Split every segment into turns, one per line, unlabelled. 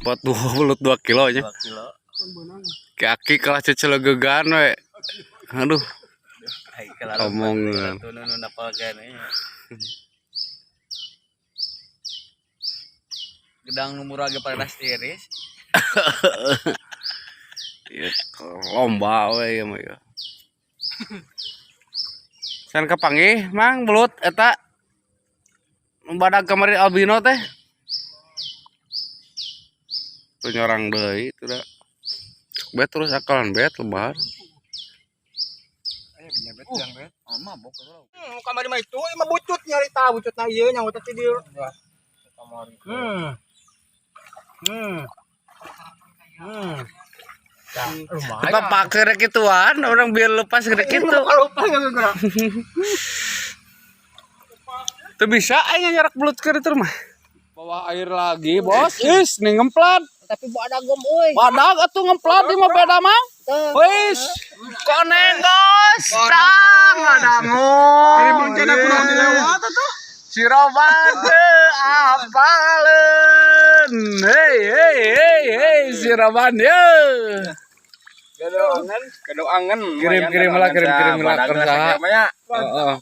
Lompat 22 kilo nya.
2 kilo.
Kaki kelas cecelegegan we. Aduh,
Ai kalau
omongan.
Tuh nu napal kene. Gedang nu murah ge panas tiris.
Ya, lomba we ya mah ya. San kapanggih mang belut eta badag kamari albino teh. Tuh nyorang deui itu da. Bet terus akalan bet lebar.
Oh, mabok tuh.
Kamari mah itu mah bucut nyarita bucutna ieu nya teh di.
Kita pakai rek ituan orang biar lepas rek itu.
Lupa enggak gerak.
Tuh bisa aja nyarak belut ke itu mah. Bawa air lagi, bos. Is, nih ngemplat.
Tapi badag gom euy.
Badag atuh ngemplat di mah beda mang. Wis, koneng gos. Tang ngadangu.
Ini bang cenah kunaon dilewat atuh.
Si Roban teu apaleun. Hei hei hei hei si Roban ye.
Gado angen.
Kirim-kirim lah, kirim-kirim lah, kersa. Heeh.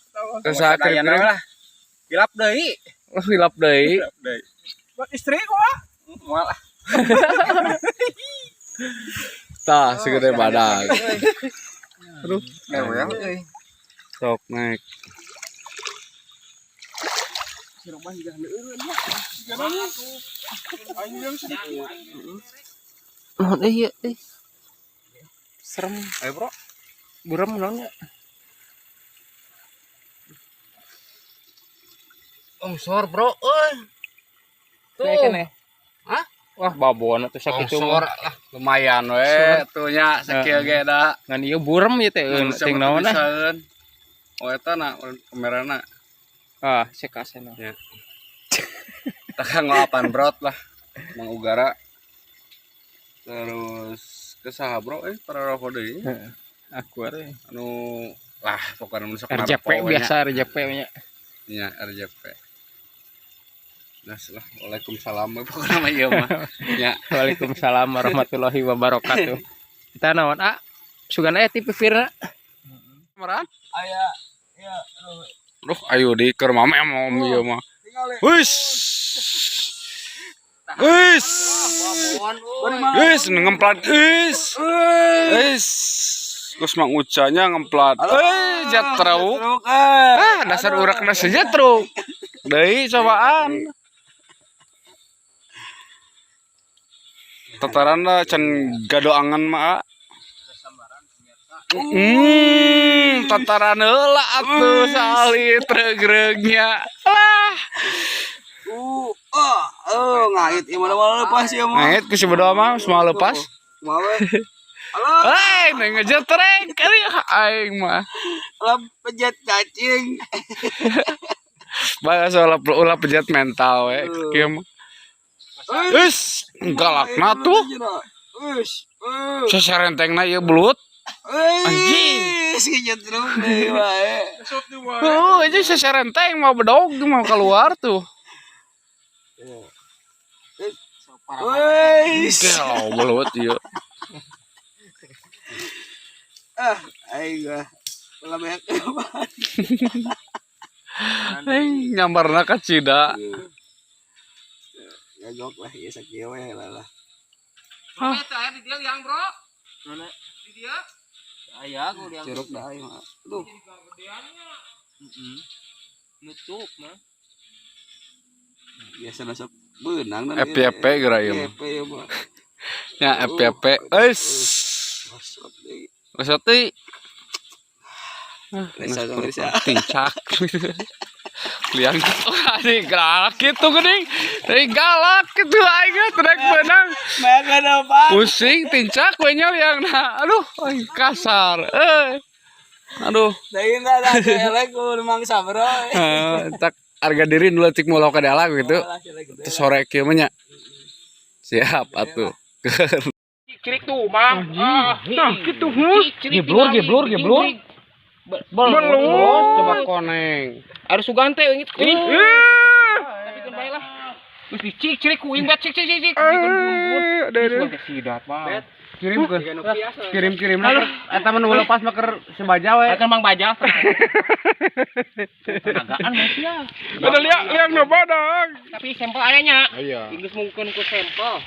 Kersa kirim-kirim
lah. Hilap deui.
Lah hilap deui.
Hilap deui.
Buat istri gua.
Moal ah.
Tah segede badag. Aduh,
Mewel euy.
sok naik.
Si Roban juga leureun nya. Aing yang sedikit.
Naon euy ieu euy. Serem.
Ayo, Bro.
Buram naon nya?
Longsor, Bro. Euy. Tuh.
Naik
Hah?
Wah, babon atuh sakitu
Longsor
mah.
lah, lumayan we tuh nya sakieu ge da.
Ngan ieu burem ieu teh euy, ting naon ah.
Bisaeun. Oh eta na kamerana.
Ah, sek kasena.
Tak ngelapan brot lah. Mang Ugara. Terus ke saha bro eh para rokok deui nya.
Aku are.
Anu lah pokoknya mun sok
RJP
narpo we nya.
biasa RJP nya.
Nya RJP. Nah, lah, waalaikumsalam we pokoknya mah ieu mah. Nya.
Waalaikumsalam warahmatullahi wabarakatuh. Kita naon ah? Sugan aya TV Firna.
Kemaran?
Aya ya.
Duh, ayo di keur mame mau ieu mah. Wis. Wis. Wis ngemplat wis. Wis. Terus mang ucanya ngemplat. Eh, jatruk. Ah, dasar urakna sejatruk. Deui cobaan. Tataran lah can gadoangan mah. Tataran heula atuh salit reugreugnya. Lah.
Oh, ngait ieu mah lepas ieu mah.
Ngait ku si bedoa mah semua lepas.
Kumaha we? Alah,
Hei, neng ngejetrek kali aing mah.
alah pejet cacing.
Bahasa ulah pejet mental we kieu mah. Wis, galakna tuh.
Wis.
Saserentengna ieu belut. Anjing.
Wis ngejetruk deui wae.
Oh, ini seserenteng mau bedog mau keluar tuh.
Wis.
Gelo belut ieu.
Ah, aing mah. Ulah banyak
Hei, nyambarna ka cida.
Gagok lah ieu sakieu we lah lah.
Ah.
Aya di dia liang, Bro.
Mana?
Di dia. Aya aku liang.
Curug dah aing mah. Aduh.
Heeh. Nutup mah.
Biasa sok beunang
FYP geura ieu mah.
FYP ieu mah.
Ya FYP. Eis.
Resot deui.
Resot deui.
Resa dong, resa.
Tincak. Liang gitu anjing galak gitu geuning. Deui galak gitu aing ge trek beunang.
Makan apa?
Pusing tincak we nya liangna. Aduh, aing kasar. Eh. Aduh,
Deui ada elek ku mang sabro.
Tak harga diri dulu cik mau ka dalam gitu. Terus sore kieu mah nya. Siap atuh.
Cirik tuh, Mang. Ah,
Nah, gitu hus.
Geblur, geblur, geblur.
Belum. Coba koneng.
Harus sugante ini. Tapi kan bae lah. Terus dicik cirik ku aing bet cik cik cik cik.
Eh, aduh, aduh.
Terus sidat mah.
Kirim ke. Kirim-kirim lah. Eta mah nu lepas mah keur sebaja we.
Akan Bang Bajal. Tenagaan manusia.
Ada liang liang nu badag.
Tapi sampel ayahnya.
Iya.
Inggris mungkin ku sampel.